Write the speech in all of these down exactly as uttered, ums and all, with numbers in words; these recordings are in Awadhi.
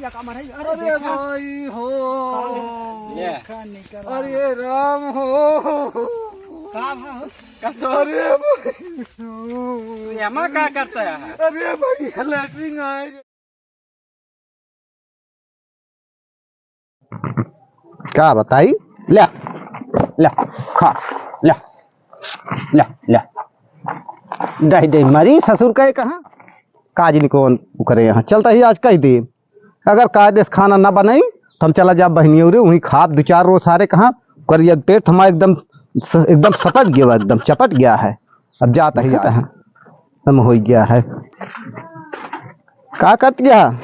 अरे भाई हो। ले। अरे राम हो। का भा हो? कसो? अरे भाई हो। एमा का करता है? अरे भाई, लैट्रिन आए। का बताई? ल्या, ल्या, खा, ल्या, ल्या, ल्या। डहि, डहि मरी ससुर कहे कहाँ? काज निकोन उकरे यहाँ। चलता ही आज कहि दे। अगर कायदे से खाना न बनई, तो हम चला जाब बहिनियो रे, वहीं खाब दो चार रोज सारे कहाँ। करिया पेट हमारा एकदम स-, एकदम सपट गया, एकदम चपट गया है। अब जाता ही आता है। हम हो गया है। का कट गया?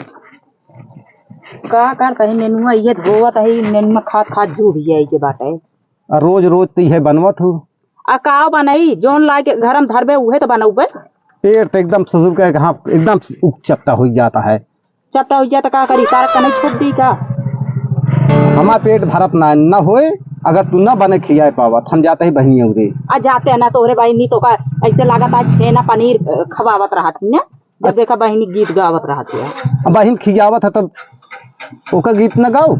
का करत है नेनुआ, ये धोवत है, नेनुआ खात खात जो भी है, ये बात है। आ रोज रोज तो ये बनवत हूँ। आ का बनई, जौन लाके घर में धरबे, उहे तो बनउबे। पेट तो एकदम ससुर के, हाँ, एकदम उक चट्टा हो जाता है। चट्टा हो जाता का करी, कारक का नहीं छोड़ दी का? हमार पेट भरत ना, ना होए, अगर तू ना बने खियाए पावत, हम जाते ही बहिनी उरे। आ जाते हैं ना, तोहरे बहिनी तो का ऐसे लागत आज छेना पनीर, अ, खवावत रहत ही ना। जब देखा बहिनी गीत गावत रहत है। अब बहिन खियावत है तब ओका गीत न गाओ।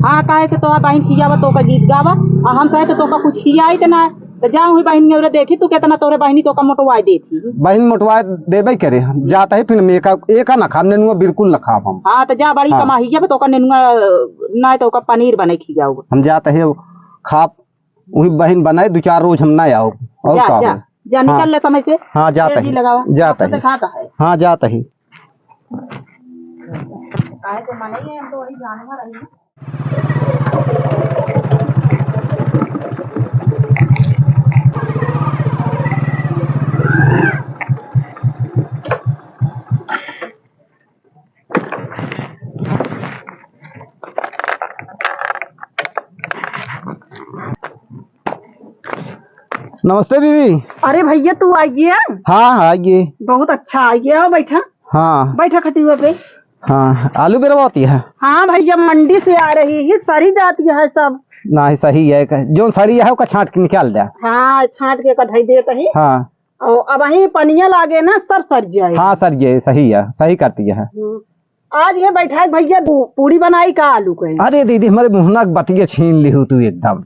हाँ, काहे के तोहार बहिन खियावत तो ओका गीत गावा। आ हम चाहे तो तोका कुछ खियाई त ना। तो जा वही बहिन के ओरे देखी तू कितना तोरे बहिनी तोका मोटवाए देती। बहिन मोटवाए देबे करे। जाता ही फिर हम एका, एका ना खाब, नेनुआ बिल्कुल ना खाब हम। हाँ, तो जा बड़ी हाँ। कमाही जब तोका नेनुआ ना तोका पनीर बने खियाऊ। हम जाता ही खाब। वही बहिन बनाए, दो चार रोज हम ना आओ। और जा, का जा, हो? जा, निकल हाँ। ले समय से। हाँ, जाता ही। लगावा। जाता ही। दिखाता है। हाँ, जाता ही। काहे तो मने ही है, हम तो वही जानवर है ना। नमस्ते दीदी। अरे भैया, तू आ गया? हाँ, हाँ, आ गए। बहुत अच्छा आ गया, बैठा। हाँ। बैठा खटिया पे। हाँ, आलू बेरवाती है? हाँ भैया, मंडी से आ रही है, सड़ी जाती है सब। नहीं, सही है, जो सड़ी है, ओका छांट के निकाल दे। हाँ, छांट के कढ़ाई देत ही। हाँ। और अब वहीं पनिया लागे ना, सब सड़ जाए। हाँ, सड़ जाए, सही है, सही करती है। हम्म। आज ये बैठा है भैया, पू-, पूड़ी बनाई का आलू के? अरे दीदी, हमारे मुहना के बतिया छीन लिहू तू एकदम।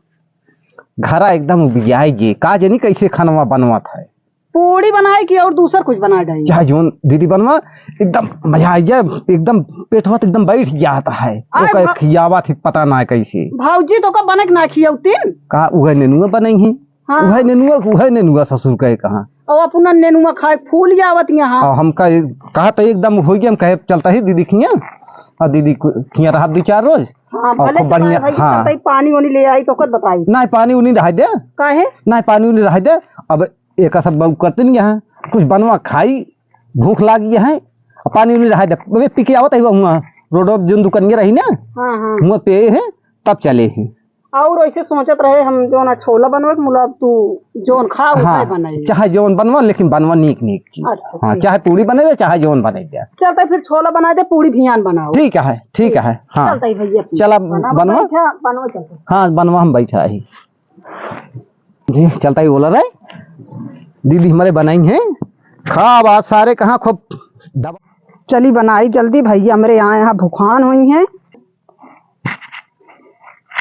घरा एकदम उबियाई गे, का जानी कैसे खनवा बनवत है। पूड़ी बनाई की और दूसर कुछ बना डाई? चाहे जौन दीदी बनवा, एकदम मजा आ गया, एकदम पेटवा तो एकदम बैठ जाता है। अरे ओका भा-, खियावा थी पता ना कैसे। भौजी तो का बनक ना खियौतीन? का उहे नेनुआ बनई ही? हाँ। उहे नेनुआ, उहे नेनुआ ससुर कहे कहाँ। और अपना नेनुआ खाए फूल आवत यहाँ। और हम कहे, कहा तो एकदम हो गया, हम कहे चलता ही दीदी खिया। और दीदी को खिया रहा दो चार रोज। हाँ, और भले खूब तो बढ़िया, भाई हाँ। चलता ही पानी वानी ले आई तो ओकर बताई। नहीं, पानी उनी रह दे। काहे? नहीं, पानी उनी रह दे। अब एका सब बहू करते नहीं यहाँ, कुछ बनवा खाई, भूख लागी है, पानी उनी रहा दे। अबे पी के आवत है हुआ, रोड जोन दुकानिया रही ना, हाँ, हाँ। हुआ पे है, तब चले हैं। और ऐसे सोचत रहे हम जोन छोला बनवे के मुला, अब तू जोन खा उसे हाँ, बनाई। चाहे जोन बनवा, लेकिन बनवा नीक नीक की। अच्छा, हाँ, ठीक। चाहे पूड़ी बने दे, चाहे जोन बने दे। चलते फिर छोला बना दे, पूड़ी भियान बनाओ। ठीक है, ठीक है, हाँ। चलते ही भैया, चला बनवा, बनवा। बैठा, बनवा चलते। हाँ, बनवा हम बैठा ही। जी, चलता ही बोला रहे। दीदी हमारे बनाई हैं। खा बात सारे कहाँ खूब दबा। चली बनाई जल्दी, भैया हमरे यहाँ, यहाँ भुखान हुई हैं।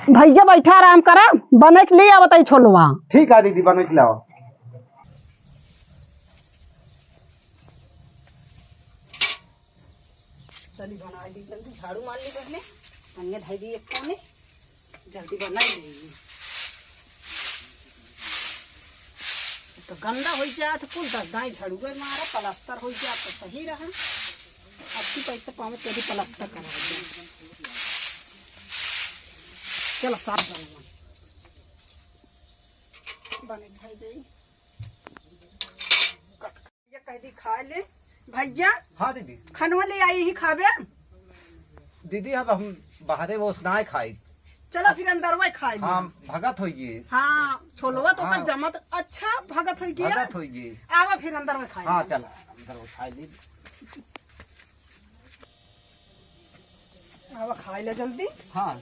भैया बैठा आराम करा, बने के लिए आवत है छोलवा। ठीक है दीदी, बने के लिए आओ। चली बनाई दी, जल्दी झाड़ू मार ली बहने, अन्य धई दी एक कोने, जल्दी बनाई ली। तो गंदा हो जात कुल, दस दाई झाड़ूगर मारा, प्लास्टर हो जात तो सही रहा। अब की पैसा पावे तेरी प्लास्टर करा दे। चलो साफ बनवा। बने खाई दे। ये कह दी खा ले। भैया। हाँ दीदी। खनवा ले आई ही खाबे। दीदी, अब हम बाहरे वो ना खाई। चला फिर अंदर वही खाई ले। हाँ, भगत होइए। हाँ, छोलवा तो हाँ। का जमत अच्छा भगत होइए। भगत होइए। आवा फिर अंदर में खाई हाँ, ले। चला, अंदर वो खाई ले। आवा खाई ले जल्दी। हाँ।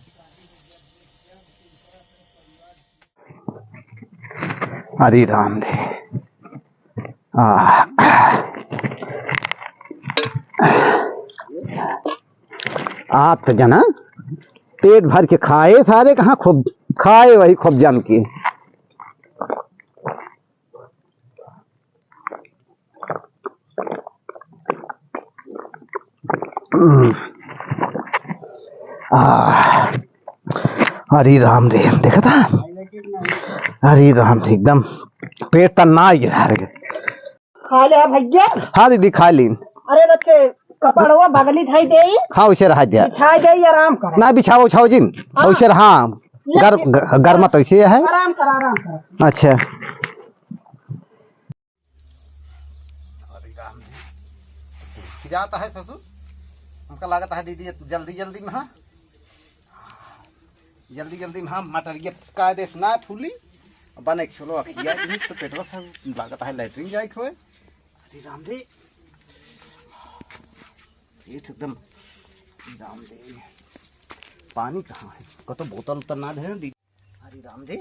हरे राम रे। आ। आप तो जना पेट भर के खाए सारे, कहाँ खूब खाए वही खूब जम के। हम्म। आह, अरे राम रे, देखा था? अरे राम रे, एकदम पेट तन्ना आ गया रे। खा ले भैया। हाँ दीदी, खा लीन। अरे बच्चे, कपड़वा बगली धई देई। हाँ, उसे रहा दिया। बिछाई देई, आराम कर। ना बिछाओ, उछाओ जिन। हाँ। उसे रहा। ले, गर-, ले। ग-, गर्मा तो इसे है। आराम कर, आराम कर। अच्छा। अरे राम जी, जाता है ससुर, हमका लागत है दीदी, तू जल्दी जल्दी में, हाँ, जल्दी जल्दी में, हाँ, मटरिया कायदे से ना फूली, बने के छोलो अखिया, इन्हीं तो पेटवा से लागत है लैट्रिन जाए खोए। अरे राम जी, ये तो एकदम राम जी, पानी कहाँ है? कतो बोतल उतल ना दे दीदी। अरे राम जी,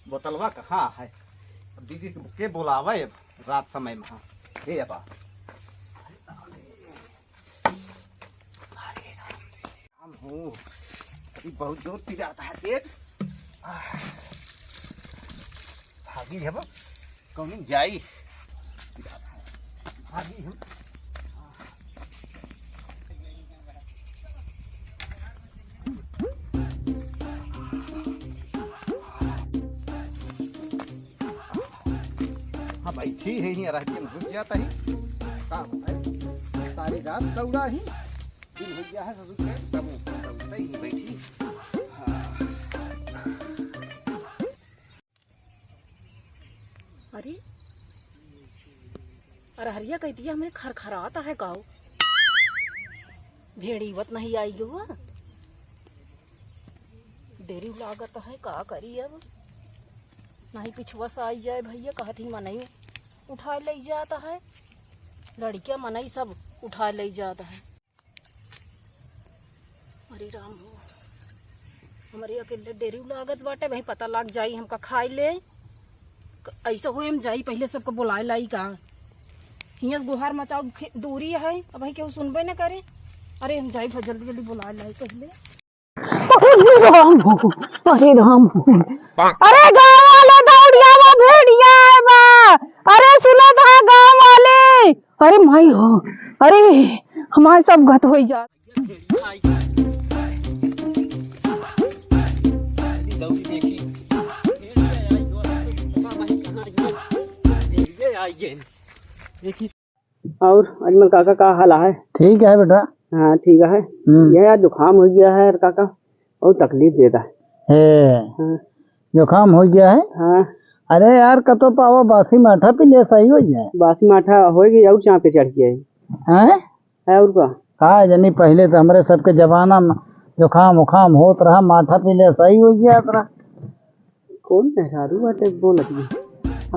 बोतलवा कहाँ है? अब दीदी के, के बोलावे अब रात समय में? हाँ, हे अबा। अरे राम जी, राम हो। अभी बहुत जोर पिरात है पेट। आह, भागी है बा, कौन जाई? भागी हम। हाँ, बैठी है, यहाँ रह के घुस जाता है। का बताए? सारी रात दौड़ा ही, दिन हो गया है, ससुर के, तब ऊपर दौड़ते ही बैठी। हाँ। अरे, अरहरिया कह दिया हमरे खरखरात है गाँव। भेड़ी वत नहीं आई गो। देरी लागत है, का करी अब? नहीं पिछुआ से आई जाए भैया, कहत ही मनई उठाए ले जात है। लड़किया मनई सब उठाए ले जात है। अरे राम हो, हमरे अकेले डेरी लागत बाटे, वहीं पता लाग जाई हमका खाए ले। क-, ऐसा होई हम जाई पहिले सबको बुलाए लाई का। हियाँ से गुहार मचाओ, खे-, दूरी है, अब वहीं केहू सुनबे न करे। अरे हम जाई भ-, जल्दी जल्दी बुलाए लाई पहिले। अरे राम हो, अरे राम हो। अरे गाँव वाले दौड़िया बा, भेड़िया आए बा। अरे सुनत हा गाँव वाले। अरे माई हो, अरे हमारे सब गत होई जा। और अजमल काका का हाल है? ठीक है बेटा। हाँ, ठीक है। हम्म। ये यार जुकाम हो गया है यार काका, बहुत तकलीफ देता है। हे, हाँ। जुकाम हो गया है? हाँ। अरे यार, कतो पावा बासी माठा पी ले, सही हो जाए। बासी माठा होएगी और चाँप के चढ़ के आई। हैं? है और का? का जनी, पहिले तो हमरे सबके जमाना में जुकाम उखाम होत रहा, माठा पी ले, सही हो गया रहा। कौन मेहरारू बाटे बोलत है?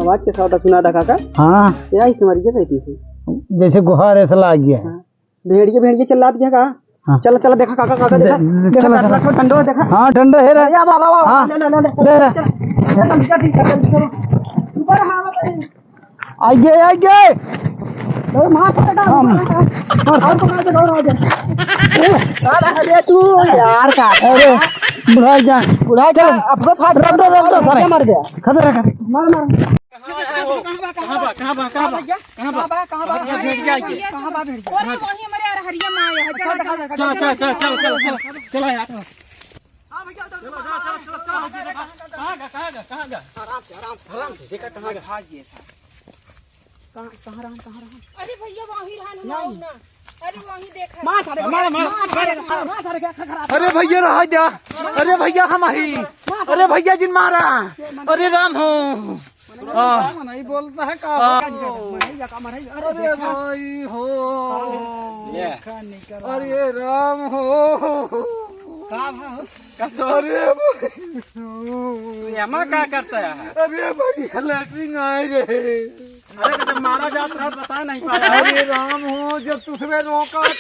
आवाज के साथ सुना था काका। हाँ। क्या इस मरिया कहती थी? जैसे गुहार ऐसा लाग गया है। हाँ। भेड़िया, भेड़िया चिल्लात गया का? हाँ। चला, चला, देखा काका, काका, दे-, देखा। दे-, देखा, चला, काका, चला। काका, डंडो देखा। हाँ, डंडो है रे। अरे, बाबा, बाबा, हाँ। ले, ले, ले, ले। दे, दे। चल, चल, चल, चल, चल, चल। ऊपर हाँ, बताइए, चलो। आइए, आइए। अरे, मार के डाल। हाँ। और पकड़ के दौड़ आ गया। अरे, अरे, तू यार का। अरे, बुढ़ा जा। बुढ़ा जा, चल। अब तो फाट रख दो, रख दो, सारे। मर गया। खतरा, खतरा। मार, मार। कहाँ बा, कहाँ बा, कहाँ बा, कहाँ बा? कहाँ बा? कहाँ बा, कहाँ बा? कहाँ बा भेड़िया? कहाँ बा भेड़िया? अरे, वहीं हमारे अरहरिया में आया है। चला, चला, चला, चला, चला, चला, चला, चला, चला यार। हाँ भैया, उधर चलो, चलो, चलो, चलो, चलो, चलो, चलो। कहाँ गया, कहाँ गया, कहाँ गया? आराम से, आराम से, आराम से, देखा कहाँ गया? भाग गया साला। कहाँ, कहाँ रहन, कहाँ रहन? अरे भैया, वहीं रहन, हम नहीं। आओ ना। अरे वहीं देखा। मार सारे, मार, मार, मार, मार, मार, मार, मार सारे, क्या खा, खा, खा। अरे भैया, रहा जा। अरे भैया, हम आई। मार सारे। अरे भैया, जिन मारा। ये मन- अरे राम हो। मनई हाँ। मनई बोलता है का? हाँ। मनई या का मनई? अरे अरे देखा। भाई हो। देखा निकला। अरे राम हो। का भा हो? कसो? अरे भाई हो। तू एमा का करता है? अरे भाई, लैट्रिन आए रहे। अरे तो जब मारा जात रहा, बता नहीं पाया। अरे राम हो, जब तुझे रोका तब तो।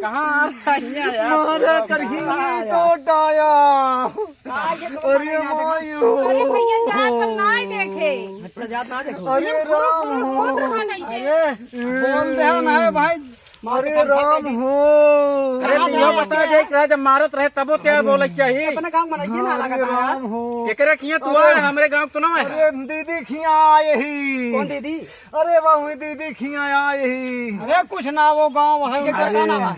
कहाँ आ रहा है यार? मारा करही नहीं तो डाया। अरे माई हो। अरे भैया, जात हम ना देखे। अच्छा, जात ना देखो। अरे राम हो। अरे, बोल दे ना है भाई, अरे राम हो। अरे तो यो बता दे, एकरा जब मारत रहे तबो तैयार बोले के चाहिए। अपने गाँव में नहीं ना अरे लगा था यार। राम हो। एकरे किया तू अरे आए, हमरे गाँव तो ना है। अरे दीदी खिया आए ही। कौन दीदी? अरे बाबू दीदी खिया आए ही। अरे कुछ ना, वो गाँव है, ये उनका क्या नाम है?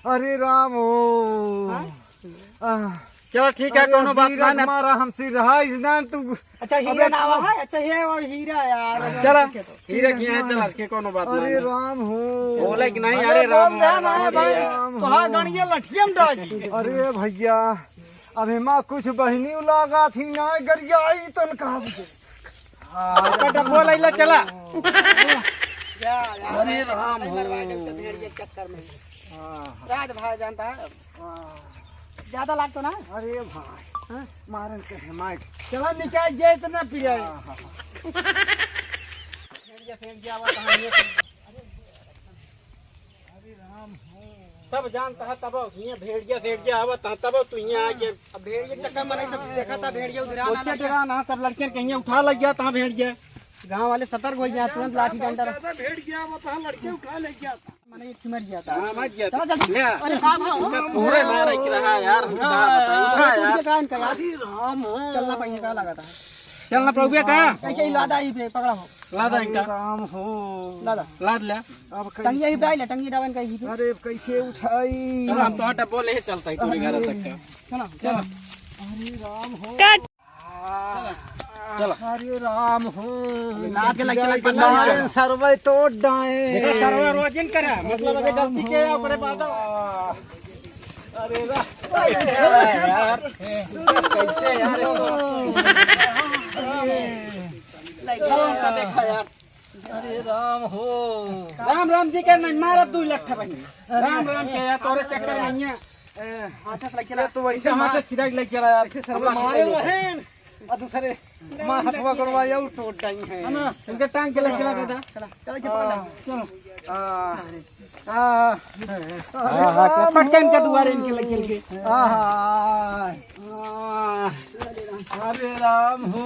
अरे राम हो। हाँ? आह। चला ठीक है, अरे कोनो बात हीरा ना, ना। हमारा हमसे रहा ही ना तू। अच्छा, हीरा अबे नाम तू है? अच्छा, ये वो हीरा यार। चला, ठीक है तो। हीरा की यहाँ चला, के कोनो बात अरे ना। राम हो। बोले कि नहीं, अरे अरे राम बोल दे हो, ना राम भाई। हो। तो हाँ, गणिया लठिया में डाल दी। अरे भैया, अबे माँ कुछ बहनी लागा थी ना, गरियाई तन कहा बुझे। हाँ, का डब्बो लैला चला। अरे राम हो। चक्कर में। हाँ। राज भाई जानता है। हाँ। ज्यादा लागतो ना? अरे भाई, हाँ? मारन के है मार। चला निकाल जे इतना पिया है। हाँ, हाँ, हाँ। फेंक दिया, फेंक दिया, आवा कहाँ ये? अरे राम हो। सब जानता है तब हियाँ भेड़िया, भेड़िया आवत है तब तू हियाँ आके अब भेड़िया चक्कर में नहीं सब देखा था, भेड़िया उधर आना कोचे लगा। डरा ना, सब लड़कियन के हियाँ उठा लग गया था भेड़िया। गाँव वाले सतर्क हो गया, तुरंत लाठी डंडा रख। ज्यादा भेड़िया आवत है, लड़के उठा ले गया था। माने एक मर गया था। हाँ, मर गया था। चला जल्दी। ले। अरे का भाव? इनका थोड़े मारे के रहा यार, हम का बताई, उठा यार। का इनका यार? अरे राम हो। चलना पइहे का लगा था। चलना पउबे का? कैसे ही लादा ही पे पकड़ा हो। लादा इनका। अरे राम हो। लादा। लाद ले। अब टंगिया ही कैसे? डाल ले, टंगिया डावन का ही पे। अरे अब कैसे उठाई? चलो, हम तो हटा बोले ही चलता है, तोरे घर तक का। चलो, चलो। अरे राम हो। चला। अरे राम हो। नाच के लग चला, चला, नारायण चला। सर्वे तोड़ डाए। देखो, सर्वे रोजिन करे, मतलब अगर गलती के ओकरे बाद। अरे रा-, यार, कैसे यार इसको? लड़का देखा यार। अरे राम हो। राम राम जी के नहीं मारब दू लट्ठा बहिनी। राम राम के यार, तोरे चक्कर में है। ए, हाथ से लग चला। ये तो वैसे इनका हाथ मार-, से छिदा के लग चला यार। ऐसे सब मारे रहेन, और दूसरे माँ हथवा गड़वा या और तोड़ डाई है। है ना? इनके टांग के लग चला दादा। चला, चला, चला, पकड़ ले। चलो। आ, आ, हाँ, हाँ, क्या पटकन के दुआरे इनके लग चल के। आ, आ, अरे राम हो।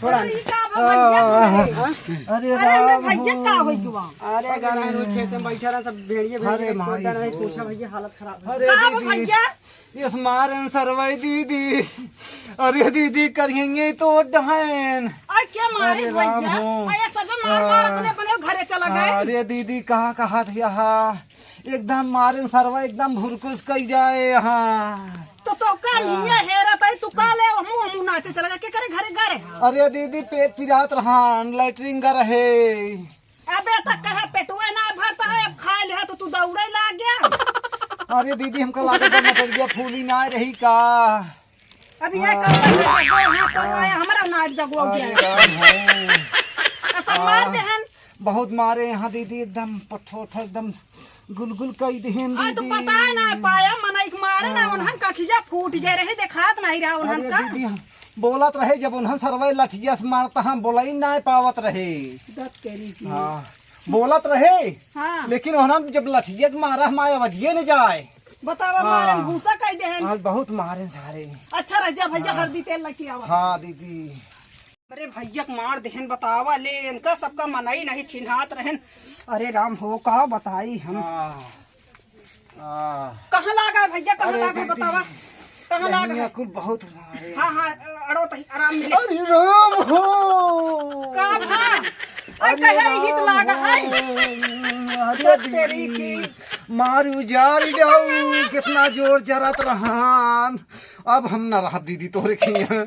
छोड़ा। अरे, ई का बा भैया तुम्हारे? हाँ? अरे अरे, हमरे राम भैया हो। का होई गवा? अरे, गाना नु खेत में बैठा रहा, सब भेड़िए, भेड़िए अरे, माई तोड़ रहा है, हो। पूछा भैया, हालत खराब है। अरे, का बा दीदी। भैया? इस मारन सरवाई दीदी। अरे दीदी, करिहेंगे तो डहन। अरे क्या मारे अरे राम भैया? हो। अरे सब मार मार हाँ। अपने, अपने घरे चला गए। अरे दीदी, कहाँ, कहाँ थे यहाँ? एकदम मारन सरवा, एकदम भुरकुस कई जाए यहाँ। तो, तो का हाँ। मिया हेरा तई, तू का ले, हमू, हमू नाचे चला गए, के करे घरे गा रहे? अरे दीदी, पेट पिरात रहा, लैट्रिन गा रहे। अबे त कहे पेटवे ना भरता है, अब खाए लिहा तो तू दौड़े लाग गया। अरे दीदी, हमका लागत बा मटरिया फूली ना रही का? अब ये हाँ। कर रहे हैं, दो हाथ तो आया, हमरा नाक जगवा अरे गया। राम हो। ऐसा मार हाँ। देहन। बहुत मारे यहाँ दीदी, एकदम पठोठ एकदम गुलगुल कई देहन आज तो दीदी। पता है ना पाया, मनई के मारे ना, हाँ। उन्हन कखिया फूट गए रहे, देखात नहीं रहा उन्हन अरे का। दीदी, हम बोलत रहे, जब उन्हन सरवे लठिया से मारता, हम बोलई ना पावत रहे। दत करी की। हाँ, बोलत रहे, हाँ। लेकिन उन्हन जब लठिया के मारा, हमारे आवाजिए न जाए। बतावा, हाँ। मारन भूसा कई देहन। आज बहुत मारे सारे। अच्छा रह जा भैया, हाँ। हल्दी तेल लेके आवा। हाँ दीदी। अरे भैया के मार देहन, बतावा ले, इनका सबका मनई नहीं चिन्हात रहन। अरे राम हो, का बताई हम। हाँ। हाँ। कहाँ लागा है भैया, कहाँ अरे लागा है, दीदी। बतावा। कहाँ लागा है? कुल बहुत मारे। हाँ, हाँ, अड़ो तही आराम मिले। अरे राम हो। का भा? अरे अरे कहे राम ही तो लागा हो। है। अरे तो तेरी दीदी, की। मार उजार जाऊ, कितना जोर जरत रहन। अब हम ना रहब दीदी तोरे खिया,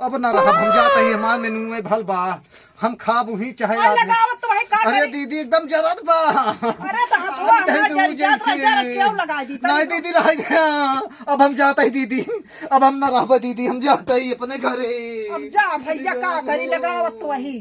अब ना रहब, हम जात ही, हमार मेनू में भल बा, हम खाब उही चाहे और आदमी। लगावत तो वही का अरे करी? दीदी एकदम जरत बा। अरे तो हम हथवा दे हमार दू जर जात रह, जैसे। जर क्यों लगा दी? नहीं दीदी रह गया, अब हम जात ही दीदी, अब हम ना रहब दीदी, हम जात ही अपने घरे। अब जा भैया का करी, लगावत तो वही।